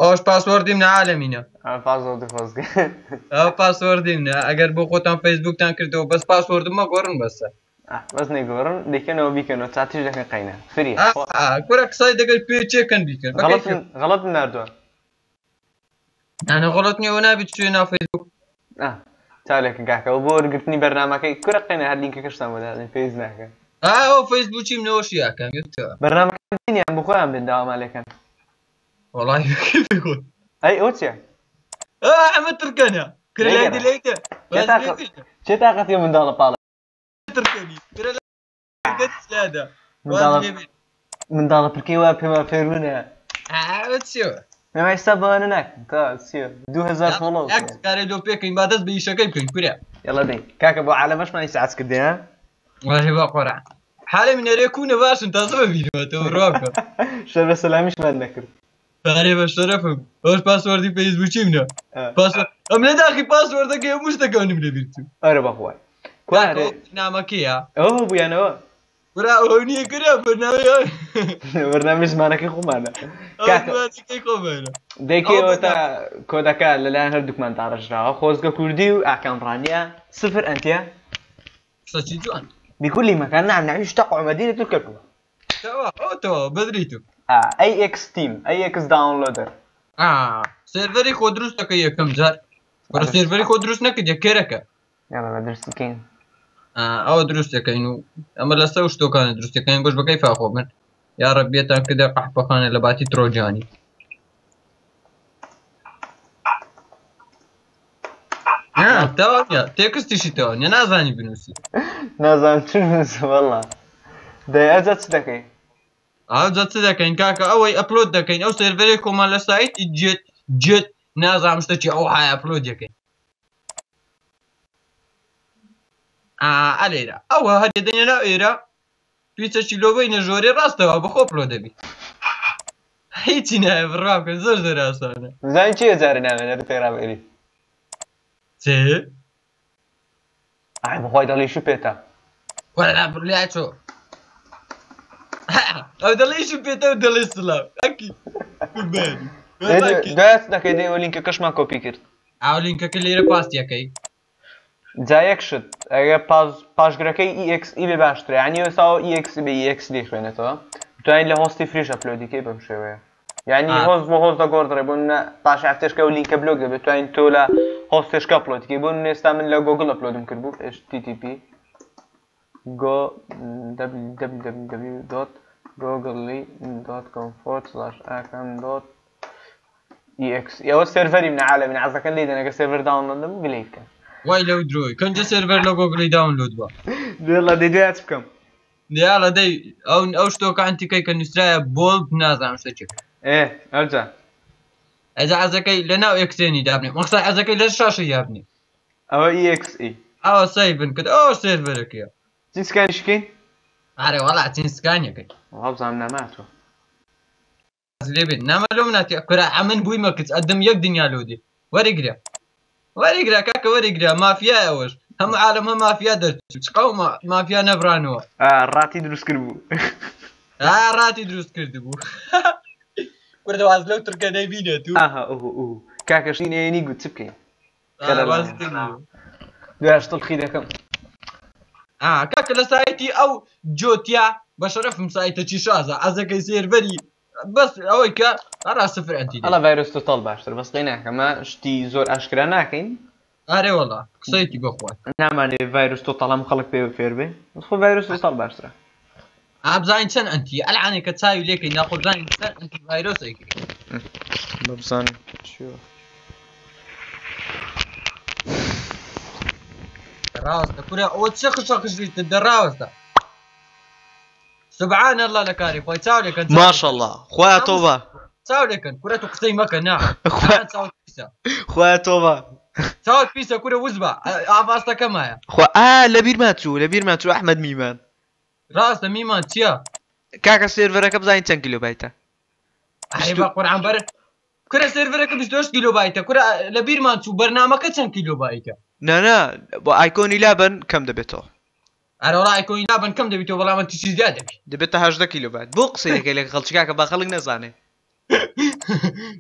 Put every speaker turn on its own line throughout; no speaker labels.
ئەوش پاسۆردیم نە عالەمینە.
پاسۆردی خۆزگە.
ئەو پاسۆردیم نە ئەگەر بۆ خۆتان فەیسبوکتان کردەوە بەس پاسۆردم مەگۆڕن بەسە.
بەس نەیگۆڕن دەیکەنەوە بیکەنەوە چاتیش دەکەن قەینە فریە.
کورە قسەی دەگەل پێ چێکەن بیکەن.
غەڵەت ناردووە.
نانە غەڵەت نییە نابێت چوێ ناو فەیسبوک.
چاولێکن کاکە بۆ وەرگرتنی بەرنامەکەی کورە قەینە هەر لینکەکەشتان بۆ دادەین پێویست ناکە.
ئەو فەیسبوکی منەوەشی ئەکەم یەکتەوە.
بەرنامەکە بینیان بۆ خۆیان بێن داوامان لێکەن.
وەڵای کەیفی خۆت.
ئەی ئەو چییە؟
ئەمە ترکەنە. کرە لای دلەیتە.
چێ تاقەتی منداڵە پاڵە.
ترکەنی. کرە لای لادا.
منداڵە پرکەی وا پێمان فێربوونە.
ئەوە چییە؟
ئێمە ئێستا بەوانە ناکەین تا چییە 2000 follow
یەک کارێ لۆ پێکەین با دەست بە ئیشەکەی بکەین کورە.
یەڵا دەی کاکە بۆ عالەمەشمان ئیسعاج کردێ ها؟
وەڵی بە قورعان. حالێ منەرێ کوونە باشن تازە بەبیرمەوە بڕوا بکە.
شەر بە سەلامیشمان نەکرد.
پارێ بە شەرەفم ئەوش پاسوەردی فەیسبووکیم نە. ئەم لە داخی پاسوەردەکەی هەموو شتەکانم لەبیر چوو.
ئەرە بەخوای.
کوارێ نامەکەیە؟
ئەوە بوویانەوە.
برا ئەوە نییە کرا بەرنامەی
بەرنامەی زمانەکەی خۆمانە.
زمانەکەی خۆمانە.
دەیکەیەوە تا کۆدەکە لەلایەن هەردووکمان داڕێژراوە خۆزگە کوردی و ئاکام ڕانیە سفر ئەنتیە.
قسەکی جوان.
بكل مكان نعم نعيش تقع مدينة الكركوك.
تمام تمام بدريتو.
ئەی ئێکس تیم ئەی ئێکس داونلۆدەر.
سێرڤەری خۆ دروست دەکەی یەکەم جار. وەرە سێرڤەری خۆ دروست نەکرد کێرەکە.
یاڵا بە دروست بکەین.
ئەوە دروست دەکەین و ئەمە لەسەر شتۆکانە دروست دەکەین گۆش بەکەی فاخۆ بن. یا ڕەبیەتان کردە قەحپەخانە لە باتی ترۆجانی. تەواو نییە تێکستیشی تەواو نییە نازانی بنووسی.
نازانم چ بنووسم وەڵا. دەی ئەجا چ دەکەی؟
ئەجا چ دەکەین کاکە ئەوەی ئەپلۆد دەکەین ئەو سێرڤەرێک خۆمان لە سایتی جێت جێت نازانم شتێکی ئەو های ئەپلۆد دەکەین. ئەلێرە ئەوە هەر دەینە ناو ئێرە پیچەکی لۆبەینە ژۆرێ ڕاستەوە بەخۆ ئەپلۆد دەبی. هیچی نایە بڕوا بکە زۆر زۆر ئاسانە.
زانی چییە جارێ نامێنێت پێڕابێری؟
چێ؟
ئای بەخوای دەڵیشی پێتە.
وەلا بڕیا چۆ. ئەو دەڵیشی پێتە و دەڵێ سڵاو. ئەکی.
دەست دەکەی دەی ئەو لینکەکەشمان کۆپی کرد.
ئەو لینکەکە لێرە پاستیەکەی.
جا یەک شت ئەگەر پاشگرەکەی EXE بێ باشترە یعنی ئێستا EXE بێ EXE دەیخوێنێتەوە توانین لە host ی free ش upload ی کەی بەم شێوەیە یعنی host بۆ host دەگۆڕدرێ بۆ نمونە پاش هەفتێشکە ئەو لینکە block دەبێت توانین تۆ لە host ێشکە upload کەی بۆ نمونە ئێستا من لە گوگل upload م کردبوو HTTP go www.google.com/akam.exe ئەوە سێرڤەری منە عالەمین عەزەکەن لێی دەن ئەگەر سێرڤەر download نەبوو گلەیی بکەن.
وای لەو درۆی کەنجە سێرڤەر لە گۆگلی download بووە.
یاڵا دەی دوای چ بکەم؟
یاڵا دەی ئەو ئەو شتۆکە ئەنتیکەی کە نووسرایە بۆڵد نازانم شتێک.
ئێ ئەوجا.
ئەجا عەزەکەی لە ناو ئێکسێنی دابنێ مەخسا عەزەکەی لە شاشەی دابنێ.
ئەوە EXE.
ئەوە save ن کرد ئەوە سێرڤەرەکەیە.
چین scan یش بکەین؟
ئارێ وەڵا چین scan یەکەی.
وابزانم ناماتوە.
لێ بێت نامە لۆم ناتی کورە ئەمن بوویمە کچ ئەدم یەک دنیا لۆ دێ وەریگرە وەریگرە کاکە وەریگرە مافیای ئەوەش هەموو عالەم هە مافیا دەرچوو چ قەومە مافیا نەبرانەوە.
ڕاتی دروست کرد بوو.
ڕاتی دروست کرد بوو. کوردە واز لەو ترکە نەیبینێت و.
ئاها ئۆه ئۆه کاکە شتی نەیەنی گوت چ بکەین؟ دوایش تڵخی دەکەم.
کاکە لە سایتی ئەو جۆتیا بە شەرەفم سایتەکی شازە عەزەکەی سێرڤەری بەس ئەوەی کە ئەرا سفر ئەنتی
ئەڵا ڤایرۆس تۆتاڵ باشتر بەس قەی ناکەمە شتی زۆر ئاشکرا ناکەین.
ئارێ وەڵا قسەیەکی بەخوا.
نامانێ ڤایرۆس تۆتاڵ هەموو خەڵک پێ فێر بێ بەس خۆ ڤایرۆس تۆتاڵ باشترە.
ئابزانین چەند ئەنتی ئەلعانێ کە چاوی لێکەی ناخۆ بزانین چەند ئەنتی ڤایرۆس ئەیکەی.
ببزانین چیوە.
ڕاوەستە کورە ئەوە چ خشە خشیتە دەڕاوەستە. سبحان الله لە کاری خۆی چاو لێکەن.
ماشاءالله خوایە تۆبە.
چاو لێکەن کورە تو قسەی مەکە نا. چاو پیسە.
خوایە تۆبە.
چاو پیسە کورە وزبە ئاڤاستەکە مایە.
خوا ئا لەبیرمان چوو لەبیرمان چوو ئەحمەد میمان.
ڕاستە میمان چییە؟
کاکە سێرڤەرەکە بزانین چەند کیلۆبایتە.
ئەی بە قورعان بەر کورە سێرڤەرەکە 28 کیلۆبایتە کورە لەبیرمان چوو بەرنامەکە چەند کیلۆبایتە؟
نا نا بۆ icon ی لابەن کەم دەبێتەوە.
ئەرە وەڵا icon ی لابەن کەم دەبیتەوە بەڵام ئەنتی چی زیاد دەبی.
دەبێتە 18 کیلۆبایت بۆ قسەی دەکەی لەگەڵ خەڵکی کاکە با خەڵک نەزانێ.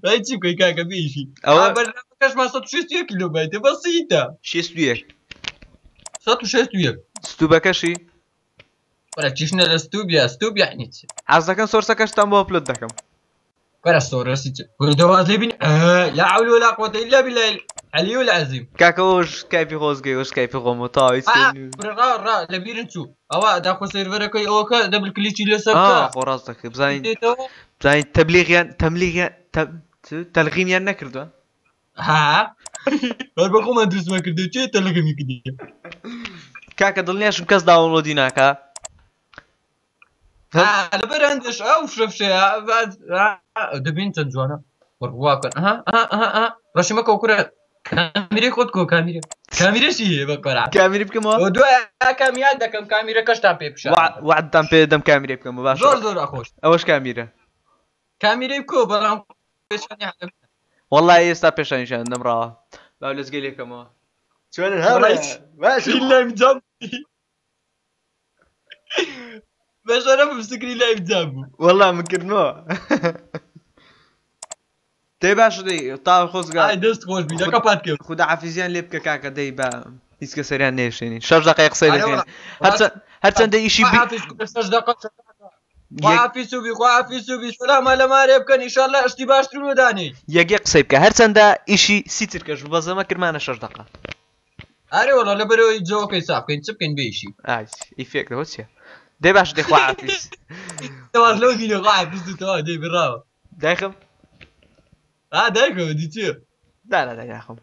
ئەی چی بکەی کاکە بێشی
ئەوە
بەرنامەکەشمان 161 کیلۆبایتە بەسیتە.
61.
161.
ستوبەکەشی؟
وەرە چیشنە لە ستوبیا، ستوب یعنی چی؟
حەز دەکەن source ەکەشتان بۆ upload دەکەم.
وەرە source ی چ؟ وەرە دەواز لێ بین. لا حول ولا قوة إلا بالله العلي العظيم.
کاکە ئەوش سکایپی خۆزگەی ئەوش سکایپی خۆمە تەواو هیچ
آه، کورە ڕا ڕا لە بیرم چوو ئەوە داخۆ server ەکەی ئەوەکە double click ی لەسەر
آه
بکە
خۆ ڕاست دەکەی بزانین
دێتەوە.
بزانین تەبلیغیان تەملیغیان تەلغیمیان نەکردووە.
ها هەر بە خۆمان دروستمان کردو چێ تەلغیمی کردی.
کاکە دڵنیاشم کەس download ی ناکا.
لەبەر هەندێش ئەو فشەفشەیە دەبین چەند جوانە بڕوا بکەن. ئەها ئەها ئەها ئەها ڕەشی مەکەوە کورە، کامیرەی خۆت کۆ، کامیرە کامیرەشی هەیە بە قەرا.
کامیری بکەمەوە؟
ئەوە دوای کامیات دەکەم کامیرەکەشتان پێ پیشان.
وعدتان پێ دەم کامیرەی بکەمەوە باشە.
زۆر زۆر ئەخۆش.
ئەوەش کامیرە.
کامیرەی بکەوە بەڵام پێشانی حەلم.
وەڵڵاهی ئێستا پێشانیشیان دەم ڕاوە. با لەزگەی لێکەمەوە. چۆنن هاوڕێ؟ باش.
live جام بەشەرەفم screen live جام بوو.
وەڵڵا من کردمەوە. دەی باشە دەی تا خۆزگا.
ئای دەست خۆش بی دەکە پات کرد.
خودا حافیزیان لێ بکە کاکە دەی با هیچ کە سەریان نێشێنین. شەش دقیقە قسەی دەکەین. هەرچەندە ئیشی بی
حافیز کورە شەش دقیقە. خوا حافیز و بی، خوا حافیز و بی. سەلامە لە مارێ بکەن ئینشاءاللە ئەشتی باشتر ودانێ.
یەک یەک قسەی بکە. هەرچەندە ئیشی سی چرکەش بوو بەس ئەمە کرمانە شەش دقیقە.
ئەرێ وەڵا لەبەرەوەی جەوەکەی ساف بکەین چ بکەین بێ ئیشی.
ئای ئیفێکت ئەوە چییە؟ دەی باشە دەی خوا حافیز.
تەواز لەو بینە خوا حافیز و تەواو دەی بڕاوە.
دایخم؟
ئا دایکەوە دی چییە؟
لا لا دایخم.